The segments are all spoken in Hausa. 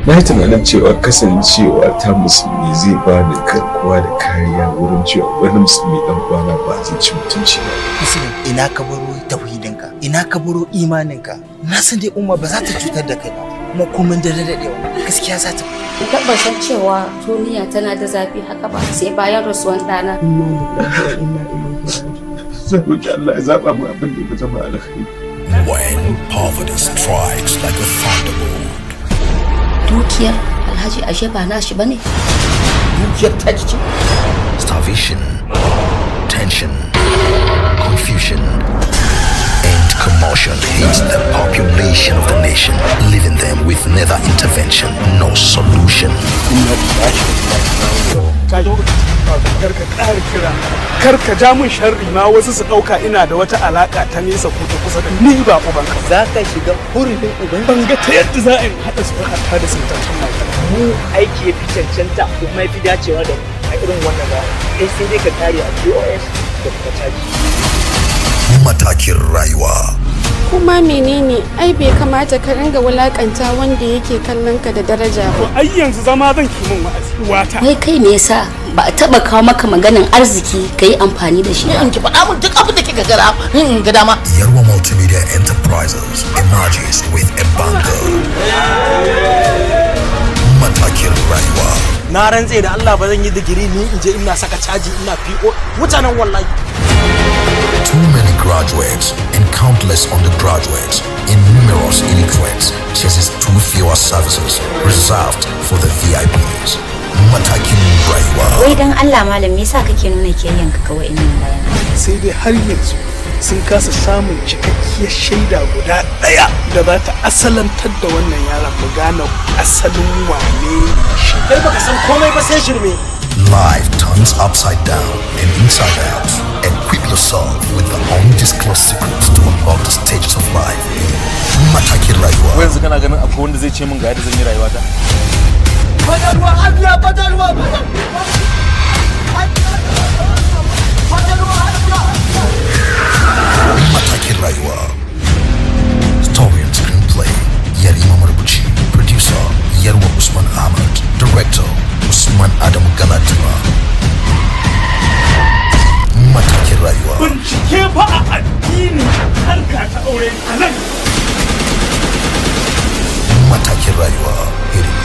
Na yi tunanin cewa kasancewa ta musulmi zai ba ni garkuwa da kariya wurin cewa wani musulmi dan uwana ba zai ci mutunci ba. Musulun, ina ka baro tauhidinka, ina ka baro imaninka? Na san dai Umma ba za ta cutar da kai ba, kuma komin da daɗewa gaskiya za ta Ban taɓa san cewa duniya tana da zafi haka ba sai bayan rasuwan ɗana. Zan roki Allah ya zaba mu abin da ya zama alkhairi. When poverty strikes like a thunderbolt, Dukiyar Alhaji ashe ba nashi bane. Dukiyar ta ce. Starvation, tension, confusion, and commotion hits the population of the nation, leaving them with neither intervention nor solution. Kar ka ƙara kira, kar ka ja min sharri ma wasu su ɗauka ina da wata alaƙa ta nesa ko ta kusa da ni ba ubanka ba. Za ka shiga hurumin uban. Ban ga ta yadda za a yi haɗa su ta da sintaccen mata. Mu aiki ya fi cancanta kuma ya fi dacewa da mu a irin wannan rana, kai sai dai ka kare a POS da kuma caji. Matakin Rayuwa. Kuma menene, ai bai kamata ka ringa wulakanta wanda yake kallon ka da daraja ba. Ai yanzu zama zan ki min wa'azi uwata. Wai kai, me yasa ba a taɓa kawo maka maganan arziki ka yi amfani da shi ba? In ki faɗa mun duk abin da kika gara in ga dama. Yarwa Multimedia Enterprises emerges with a banger. Matakin Rayuwa. Na rantse da Allah ba zan yi digiri ni in je ina saka caji ina PO mutanen, wallahi. Too many graduates and countless undergraduates and numerous illiterates chases too fewer services reserved for the VIPs. Matakin Rayuwa. Wai dan Allah malam, me yasa kake nuna kiyayyanka ga wa'annan bayan? Sai dai har yanzu sun kasa samun cikakkiyar shaida guda ɗaya da za ta asalantar da wannan yaron, mu gane asalin wane shi. Kai baka san komai ba sai shirme. Life turns upside down and inside out. Equip yourself with the undisclosed secrets to unlock the stages of life. Matakin Rayuwa. Yanzu kana ganin akwai wanda zai ce min ga yadda zan yi rayuwata? Fatalwa abiya, fatalwa, fatalwa abiya. Matakin Rayuwa. Story and screenplay, Yarima Marubuchi. Producer, Yarwa Usman Ahmad. Director, Usman Adam Galadima. Matakin Rayuwa. Bincike fa a addini, harka ta aure a nan. Matakin Rayuwa. Irin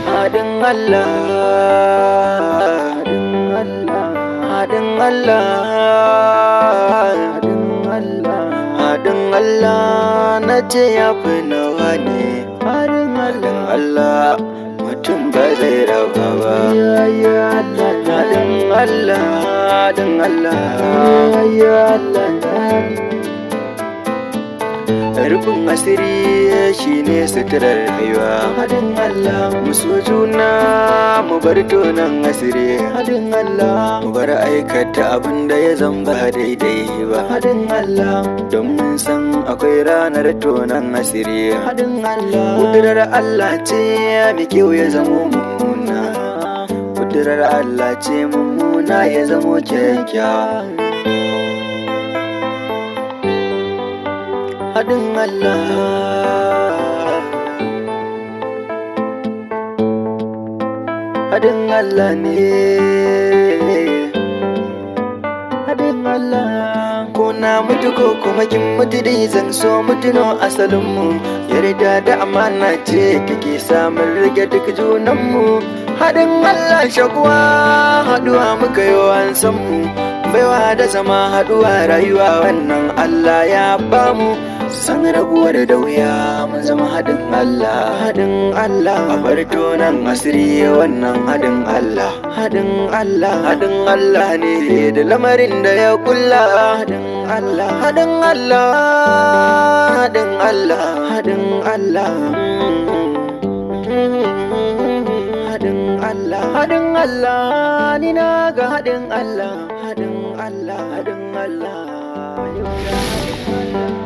Haɗin Allah, haɗin Allah, haɗin Allah, haɗin Allah, haɗin Allah, na ce ya fi nawa ne. Haɗin Allah, mutum ba zai raba ba. Haɗin Allah, haɗin Allah, rufin asiri shine suturar rayuwa. Haɗin Allah, mu so juna, mu bar tonan asiri. Haɗin Allah, mu bar aikata abin da ya zamba daidai ba. Haɗin Allah, don mun san akwai ranar tonan asiri. Haɗin Allah, kudurar Allah ce mai kyau ya zamo mummuna, kudurar Allah ce mummuna ya zamo kyakkyawa. Haɗin Allah, haɗin Allah ne, haɗin Allah. Ko na mutu ko kuma kin mutu dai, zan so mutuno asalinmu. Yarda da amana ce take samun rike duk junanmu. Haɗin Allah, shakuwa haɗuwa muka yi an san mu, baiwa da zama haɗuwa rayuwa, wannan Allah ya bamu. San rabuwar da wuya, mun zama haɗin Allah, haɗin Allah. A bar tonan asiri, wannan haɗin Allah, haɗin Allah, haɗin Allah ne da lamarin da ya kulla. Haɗin Allah, haɗin Allah, haɗin Allah, haɗin Allah, haɗin Allah, haɗin Allah, ni na ga haɗin Allah, haɗin Allah, haɗin Allah, yau da haɗin Allah.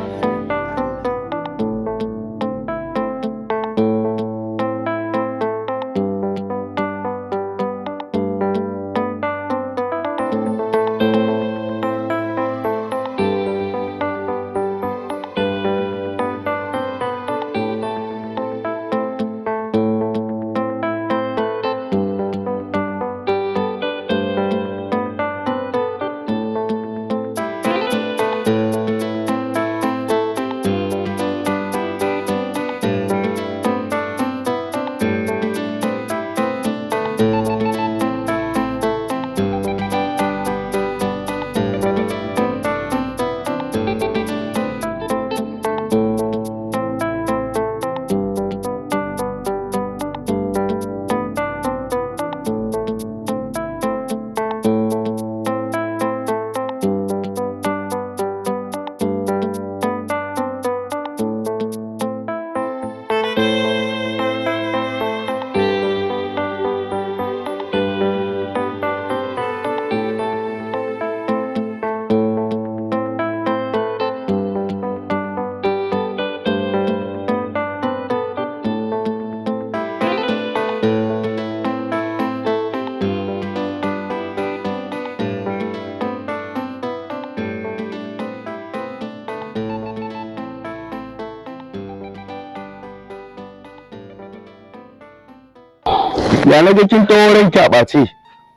Ya na ga kin taho ranki a ɓace,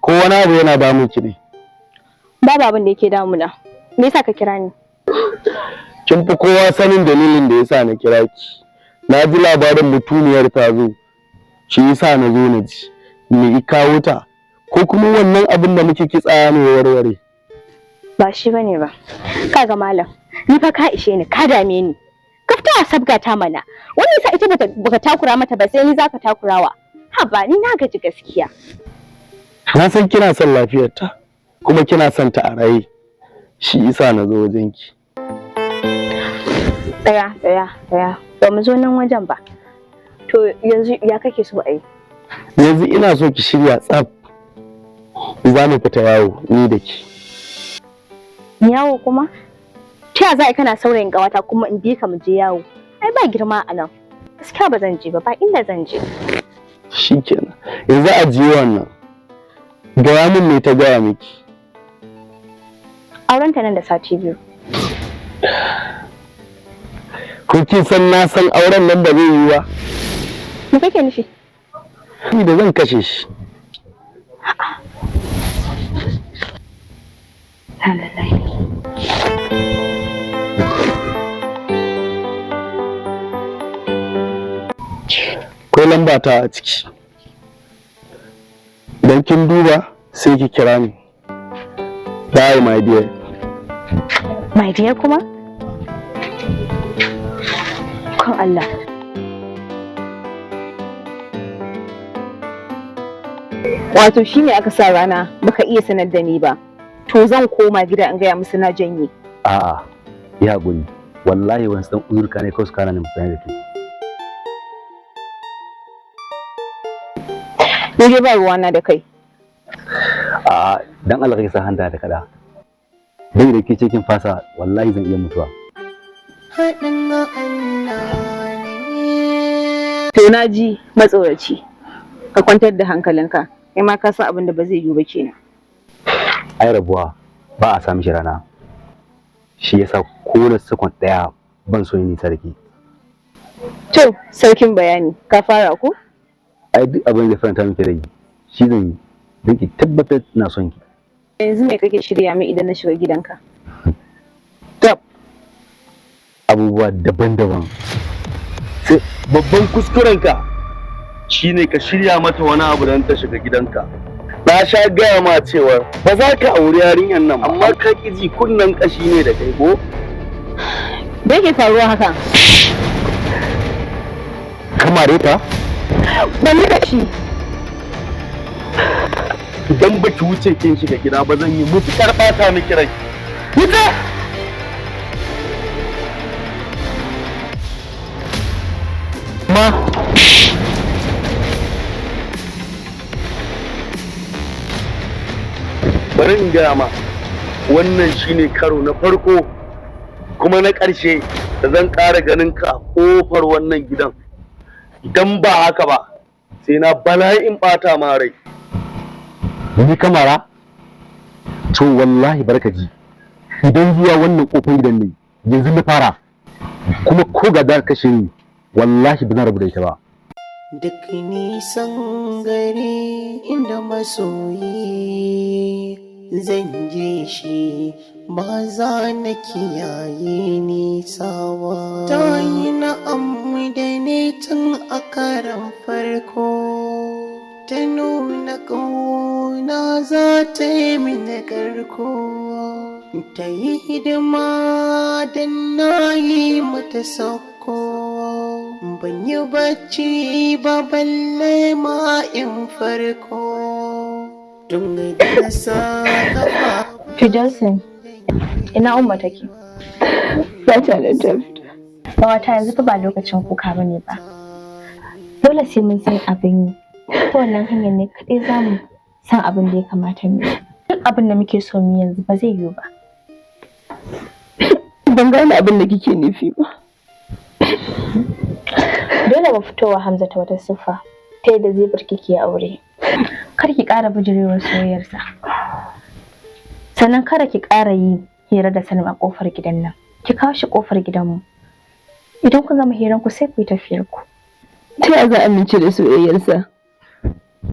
ko wani abu yana damun ki ne? Babu abin da yake damuna. Me yasa ka kira ni? Kin fi kowa sanin dalilin da yasa na kira ki. Na ji labarin mutuniyar ta zo, shi yasa na zo na ji me i kawo ta, ko kuma wannan abin da muke kitsawa ne ya warware. Ba shi bane ba. Kaga malam, ni fa ka ishe ni, ka dame ni. Ka fita a sabgata mana. Wannan yasa ita baka takura mata ba, sai ni zaka takurawa. Haba, ni na gaji gaskiya. Na san kina son lafiyarta kuma kina son ta a raye, shi yasa na zo wajen ki. Tsaya, tsaya, tsaya. Ba mu zo nan wajen ba. To yanzu ya kake so a yi? Yanzu ina so ki shirya tsaf, za mu fita yawo ni da ki. Yawo kuma? Ta ya za a yi kana saurayin ƙawata kuma in bi ka mu je yawo? Ai ba girma a nan. Gaskiya ba zan je ba, ba inda zan je. Shikenan, yanzu ajiye wannan, gaya min me ta gaya miki. Aurenta nan da sati 2. Ko kin san na san auren nan ba zai yi ba? Me kake nufi? Ni da zan kashe shi. Akwai lamba ta a ciki, idan kin duba sai ki kira ni. Bye, my dear. My dear kuma? Kan Allah. Wato shine aka sa rana baka iya sanar da ni ba. To zan koma gida in gaya musu na janye. A'a, ya haƙuri. Wallahi wani dan uzurka ne kawai su kana ne mutane da ke. Ni dai ba ruwana da kai. A'a, dan Allah kake sa hanta da kada. Dai da ke ce kin fasa, wallahi zan iya mutuwa. Haɗin Allah ne. To na ji matsoraci. Ka kwantar da hankalinka. Kai ma ka san abin da ba zai yiwu ba kenan. Ai rabuwa ba a sami shi rana. Shi yasa ko da sakon ɗaya ban so yin nisa da ke. To, sarkin bayani, ka fara ko? Ai duk abin da faranta miki rai shi zan yi don ki tabbatar ina son ki. Yanzu me kake shirya min idan na shiga gidanka? Tab! Abubuwa daban-daban. Babban kuskurenka shine ka shirya mata wani abu don ta shiga gidanka. Na sha gaya ma cewa ba za ka auri yarinyar nan ba, amma ka ƙi ji, kunnen ƙashi ne da kai ko? Me yake faruwa haka? Kamare ta? Ban da shi. Idan ba ki wuce kin shiga gida ba, zan yi mutuƙar ɓata miki rai. Wuce! Ma. Bari in gaya ma, wannan shine karo na farko kuma na ƙarshe da zan ƙara ganin ka a ƙofar wannan gidan. Idan ba haka ba, sai na bala'in ɓata ma rai. Ni kamara? To wallahi barka ji. Idan zuwa wannan kofar gidan ne yanzu na fara, kuma ko ga da kashe ni, wallahi ba zan rabu da ita ba. Duk nisan gari inda masoyi zan je shi, ba za na kiyaye nisa ba. Ta yi na'am da ni tun a karan farko, ta nuna ƙauna za ta yi mini karko, ta yi hidima don na yi mata sauko. Ban yi bacci ba balle ma in farko, tun da na sa kafa. Fidelsin, ina Umma take? Ba ta nan, ta fita. Ƙawata, yanzu fa ba lokacin kuka bane ba. Dole sai mun san abin yi. Ta wannan hanyar ne kaɗai za mu san abin da ya kamata mu yi. Duk abin da muke so mu yi yanzu ba zai yiwu ba. Ban gane abin da kike nufi ba. Dole mu fito wa Hamza ta wata siffa ta yadda zai bar ki yi aure. Kar ki ƙara bijirewar soyayyarsa. Sannan kada ki ƙara yi hira da Salim a ƙofar gidan nan. Ki kawo shi ƙofar gidanmu. Idan kun gama hiran ku sai ku yi tafiyar ku. Ta yaya zan amince da soyayyarsa?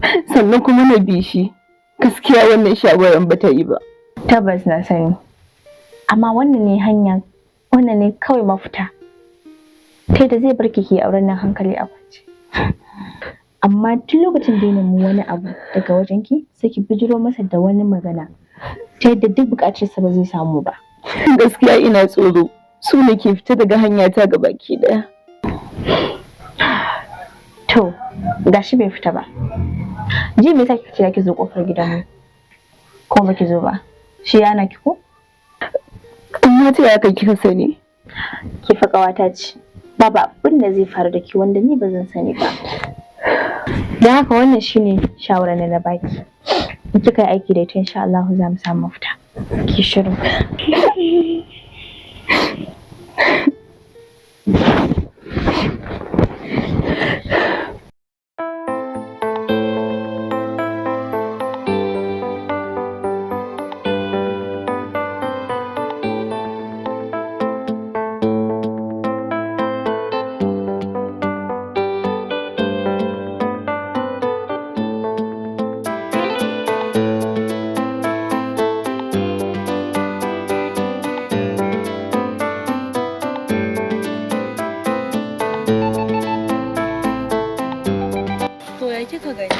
Sannan kuma na bi shi. Gaskiya wannan shawaran ba ta yi ba. Tabbas na sani. Amma wannan ne hanya, wannan ne kawai mafita. Ta da zai bar ki ki auren nan hankali a kwance. Amma duk lokacin da ya nemi wani abu daga wajenki, sai ki bijiro masa da wani magana ta yadda duk buƙatarsa ba zai samu ba. Gaskiya ina tsoro. Su ne ke fita daga hanya ta gabaki daya. To, gashi bai fita ba. Ji me yasa kika ce ki zo kofar gidanmu? Ko ba ki zo ba? Shi yana ki ko? Amma ta yaya kika sani? Ki fa ƙawata ce. Babu abin da zai faru da ki wanda ni ba zan sani ba. Don haka wannan shine shawarar da na baki. In kika yi aiki da ita, insha Allah za mu samu mafita. Ki shiru. To ya kika gani?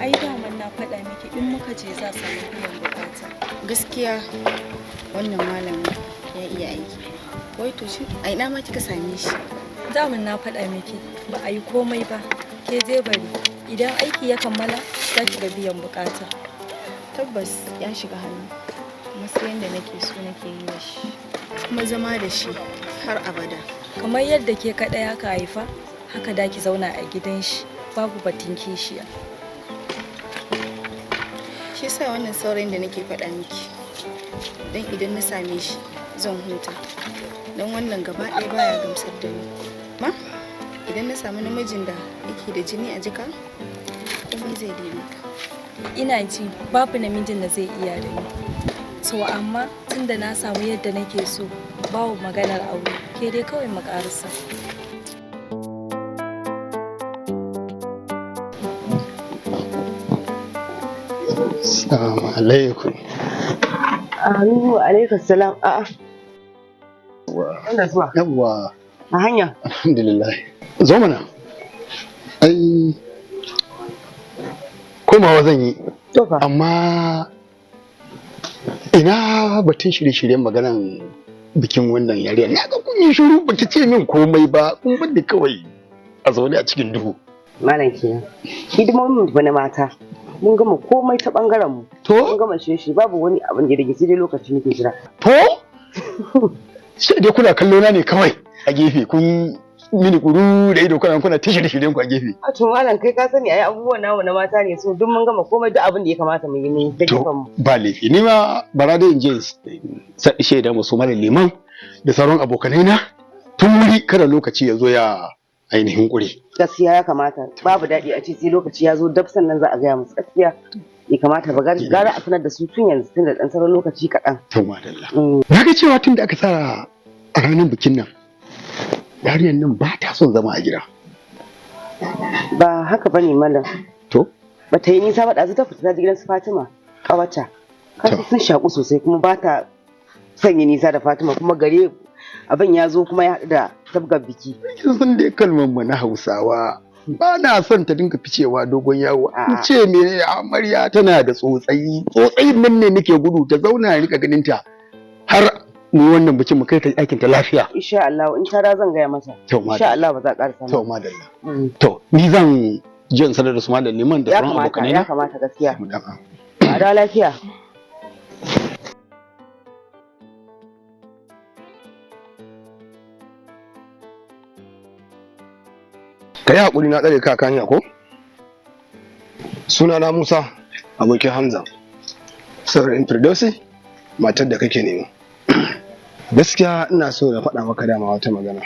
Ai daman na faɗa miki in muka je za samu biyan bukata. Gaskiya wannan malamin ya iya aiki. Wai to shi a ina ma kika same shi? Daman na faɗa miki ba a yi komai ba. Ke je bari idan aiki ya kammala za ki ga biyan bukata. Tabbas ya shiga hannu. Kuma sai yanda nake so nake yi da shi. Kuma zama da shi har abada. Kamar yadda ke kaɗai aka haifa, haka da ki zauna a gidan shi babu batun kishiya. Shi sa wannan saurayin da nake faɗa miki. Dan idan na same shi zan huta. Don wannan gaba ɗaya baya gamsar da ni. Ma idan na samu namijin da yake da jini a jika, komai zai daidaita. Ina ji babu namijin da zai iya da ni. To amma tunda na samu yadda nake so, babu maganar aure, ke dai kawai mu ƙarasa. Assalamu alaikum. Aminu alaikum salam. A'a. Yawwa. Yawwa. A hanya. Alhamdulillah. Zo mana. Ai komawa zan yi. Amma ina batun shirye-shiryen maganan bikin wannan yariya. Na ga kun yi shiru, baki ce min komai ba. Kun bar ni kawai a zaune a cikin duhu. Malam kenan. Hidimomin mu na mata. Mun gama komai ta bangaren mu. To? Mun gama shirye babu wani abin da ya rage, sai dai lokaci muke jira. To? Sai dai kuna kallo na ne kawai a gefe, kun mini kuru da ido, kuna ta shirye-shiryen ku a gefe. A to malam, kai ka sani ai abubuwan namu na mata ne, so duk mun gama komai, duk abin da ya kamata mu yi ne ta gefen mu. Ba laifi, ni ma bara dai in je in shaida musu malam liman da sauran abokanai na tun wuri, kada lokaci ya zo ya ainihin ƙure. Gaskiya ya kamata, babu daɗi a ce sai lokaci ya zo dab sannan za a gaya musu, gaskiya bai kamata ba, gara a sanar da su tun yanzu tun da ɗan sauran lokaci kaɗan. To madalla. Na ga cewa tun da aka sa a ranar bikin nan, yarinyar nan ba ta son zama a gida. Ba haka bane malam. To? Ba ta yi nisa ba, ɗazu ta fita ta je gidan su Fatima ƙawarta. Kasu sun shaƙu sosai kuma ba ta son yi nisa da Fatima, kuma gare abin ya zo kuma ya haɗu da sabgar biki. Kin san dai kalmar mu na Hausawa, ba na son ta dinga ficewa dogon yawo. An ce me amarya tana da tsotsayi. Tsotsayin nan ne nake gudu, ta zauna na rika ganin ta har mu yi wannan bikin mu kai ta aikin ta lafiya. Insha Allah in ta da zan gaya mata. To madalla. Insha Allah ba za a ƙara samu. To madalla. To ni zan je in sanar da su malam liman da Ya sauran kamata, abokanai ya na. kamata gaskiya. A dawo lafiya. Ka yi haƙuri na tsare ka hanya ko? Suna na Musa, abokin Hamza. Saurayin Firdausi, matar da kake nema. Gaskiya ina so na faɗa maka dama wata magana.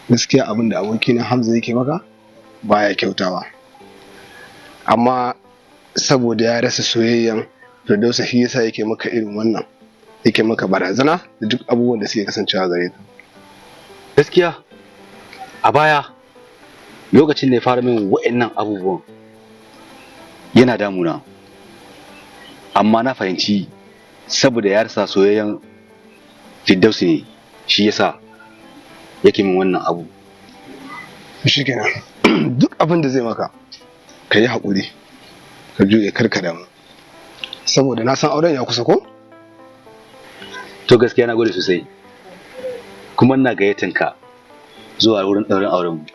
Gaskiya abin da abokina Hamza yake maka baya kyautawa. Amma saboda ya rasa soyayyan Firdausi shi yasa yake maka irin wannan. Yake maka barazana da duk abubuwan da suke kasancewa gare ka. Gaskiya a baya lokacin da ya fara min wa'annan abubuwan, Yana damuna, amma na fahimci saboda ya rasa soyayyen Firdausi ne shi yasa yake min wannan abu. Shikenan, duk abin da zai maka ka yi haƙuri, ka juye, karka damu, saboda na san auren ya kusa ko. To, gaskiya na gode sosai, kuma ina gayyatan ka zuwa wurin ɗaurin auren mu.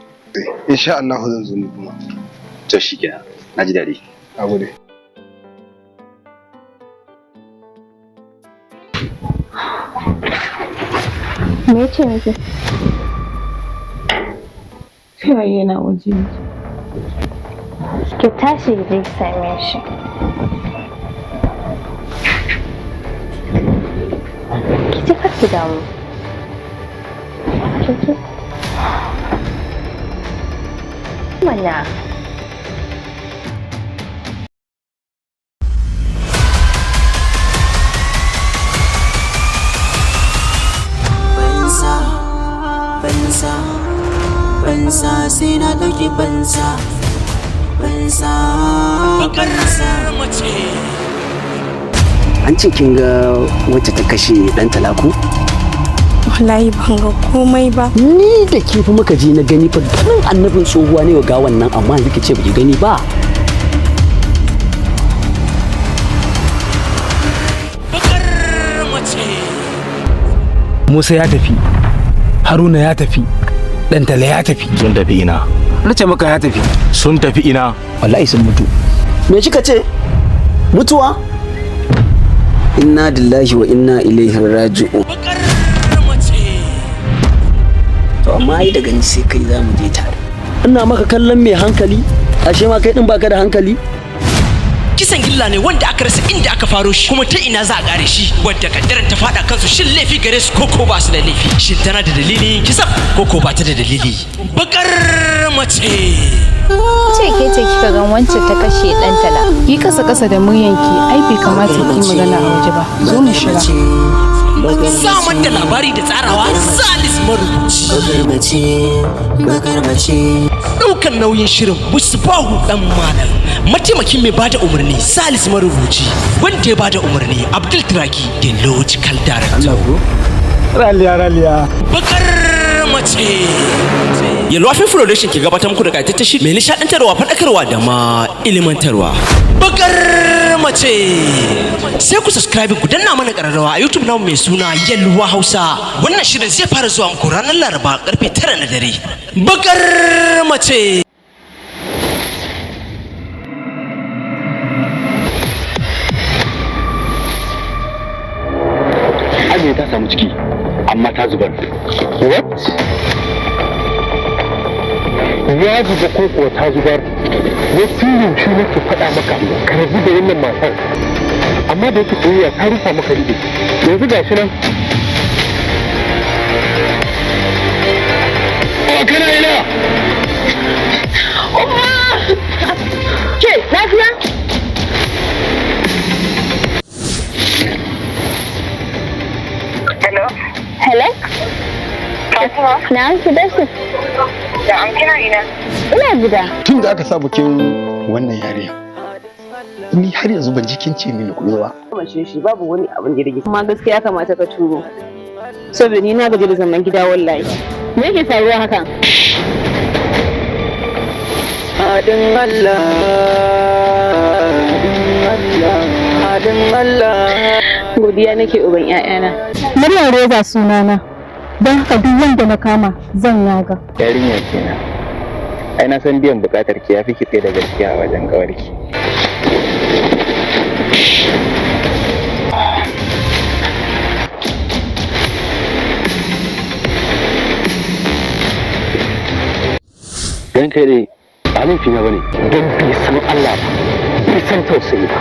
Insha Allah zan zo ni kuma. To shikenan, na ji daɗi. A gode. Me ya ce miki? Cewa yana waje. Ki tashi ki je ki same shi. Ki ji, kar ki damu. Ki ji. Mana. Fansa, fansa, fansa, sai na ɗauki fansa, fansa, fansa. Mace. An ce kin ga wacce ta kashe dan talaku? Wallahi ban ga komai ba. Ni da ke fi muka je na gani fa, ganin annabin tsohuwa ne wa gawan nan, amma yanzu ki ce baki gani ba. Mace. Musa ya tafi, Haruna ya tafi, Ɗantala ya tafi. Sun tafi ina? Na ce maka ya tafi. Sun tafi ina? Wallahi sun mutu. Me kika ce? Mutuwa? Inna lillahi wa inna ilaihi raji'un. To amma ai daga ni sai kai za mu je tare. Ina maka kallon mai hankali, ashe ma kai din baka da hankali. Kisan gilla ne wanda aka rasa inda aka faro shi kuma ta ina za a kare shi. Wadda kaddaran ta fada kansu, shin laifi gare su koko ba su da laifi? Shin tana da dalili kisan koko ba ta da dalili? Bakar mace. Ce ke ce kika gan wancan ta kashe dan tala? Ki kasa kasa da muryanki, ai bai kamata ki magana a waje ba. Zo mu shiga. Samar da labari da tsarawa, Salis Marubuci. Bakar mace, bakar mace. Daukan nauyin shirin, Musbahu Dan Malam. Mataimakin mai bada umarni, Salis Marubuci. Wanda ya bada umarni, Abdul Traki, the logical director. Raliya, raliya. Bakar mace. Yalwafin Production ke gabatar muku da ƙayataccen shiri mai nishaɗantarwa, faɗakarwa da ma ilimantarwa. Bakar mace. Sai ku subscribe, ku danna mana ƙararrawa a YouTube namu mai suna Yalwa Hausa. Wannan shirin zai fara zuwa muku ranar Laraba karfe 9 na dare. Bakar mace. Amina ta samu ciki amma ta zubar. What? Ya zuba ko kuwa ta zubar? Wasu yaushe nake faɗa maka ka rabu da wannan matar, amma da yake soyayya ta rufa maka ido, yanzu ga shi nan. Oh, kana ina? Umma! Ke, lafiya? Hello? Hello? Fatima? Na'am, ki dasu. Na'am, kina ina? Ina gida. Tun da aka sa bikin wannan yarinya, ni har yanzu ban ji kin ce mini kuɗi ba. Mace shi babu wani abin da ya rage. Amma gaskiya ya kamata ka turo. Saboda ni na gaji da zaman gida wallahi. Me yake faruwa haka? Haɗin Allah, haɗin Allah, haɗin Allah. Godiya nake, uban 'ya'yana. Maryam Reza sunana. Don haka duk wanda na kama zan yaga. Yarinya kenan. Ai na san biyan bukatar ki yafi kitse da gaskiya a wajen kawarki. Dan kai dai ba laifina bane, don bai san Allah ba, bai san tausayi ba.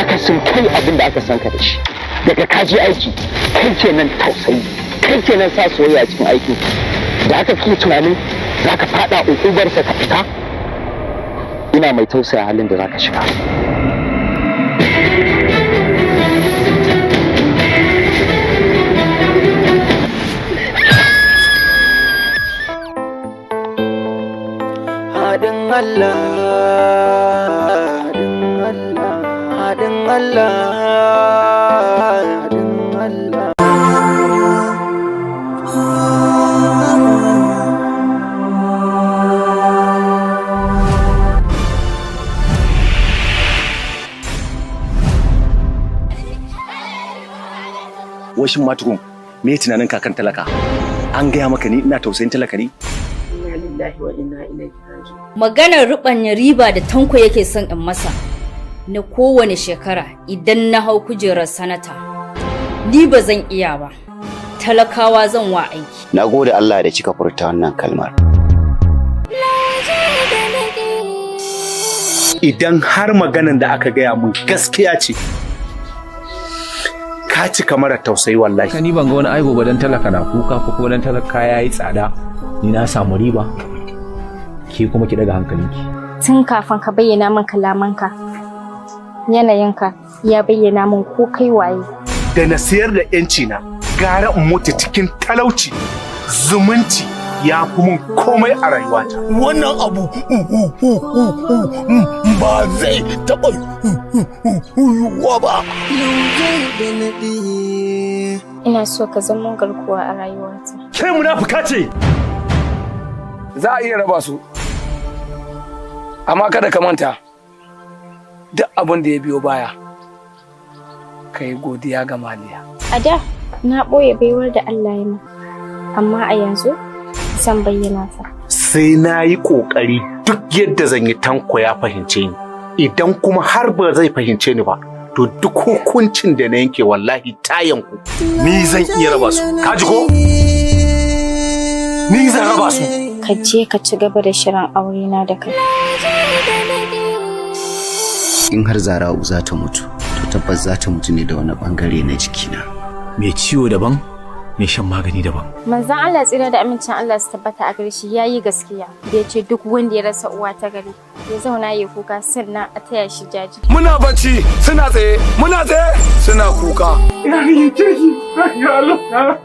Aka san kai abin da aka san ka da shi. Daga ka je aiki, kai kenan tausayi, kai kenan sa soyayya a cikin aikin. Da aka kike tunanin za ka fada ukubarsa ka fita, ina mai tausaya halin da za ka shiga. Haɗin Allah, haɗin Allah, haɗin Allah. Washin matukun, me tunanin kakan talaka? An gaya maka ni ina tausayin talaka ne? Inna lillahi wa inna ilaihi raji'un. Maganar ruɓanya riba da Tanko yake son in masa na kowane shekara idan na hau kujerar sanata. Ni ba zan iya ba. Talakawa zan wa aiki. Na gode Allah da kika furta wannan kalmar. Idan har maganan da aka gaya mun gaskiya ce, ka cika mara tausayi wallahi. Ni ban ga wani aibo ba dan talaka na kuka ko kuma dan talaka ya yi tsada. Ni na samu riba. Ke kuma ki daga hankalinki. Tun kafin ka bayyana min kalamanka, yanayinka ya bayyana min ko kai waye. Da na sayar da yanci na, gara in mutu cikin talauci, zumunci ya fi mun komai a rayuwata. Wannan abu ba zai taɓa yiwuwa ba. Ina so ka zama garkuwa a rayuwata. Ke munafuka ce! Za a iya raba su, amma kada ka manta duk abin da ya biyo baya, ka yi godiya ga maliya. A da na ɓoye baiwar da Allah ya min, amma a yanzu zan bayyana ta. Sai na yi ƙoƙari duk yadda zan yi, Tanko ya fahimce ni. Idan kuma har ba zai fahimce ni ba, to duk hukuncin da na yanke wallahi ta yanku. Ni zan iya raba su. Ka ji ko? Ni zan raba su. Ka je ka ci gaba da shirin aure na da kai. In har Zara'u za ta mutu, to tabbas za ta mutu ne da wani bangare na jikina. Mai ciwo daban, mai shan magani daban. Manzon Allah tsira da amincin Allah su tabbata a gare shi yayi gaskiya da ya ce duk wanda ya rasa uwa ta gari ya zauna ya kuka sannan a taya shi jaji. Muna bacci suna tsaye, muna tsaye suna kuka. Ina yin kirki. Ya Allah.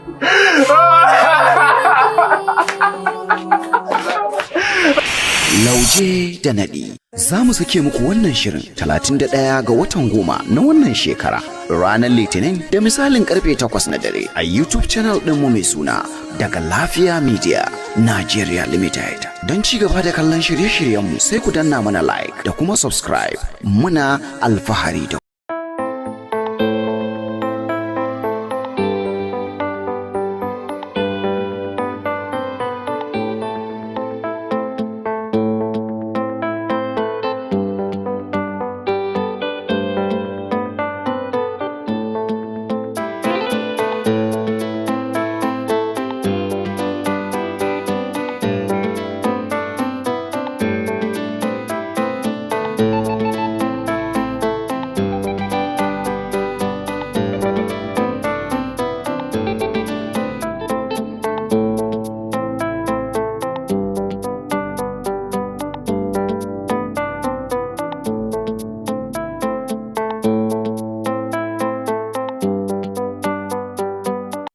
Lauje da Naɗi. Za mu sake muku wannan shirin 31 ga watan 10 na wannan shekara, ranar Litinin da misalin karfe 8 na dare a YouTube channel ɗinmu mai suna Daga Lafiya Media Nigeria Limited. Don ci gaba da kallon shirye-shiryenmu, sai ku danna mana like da kuma subscribe. Muna alfahari da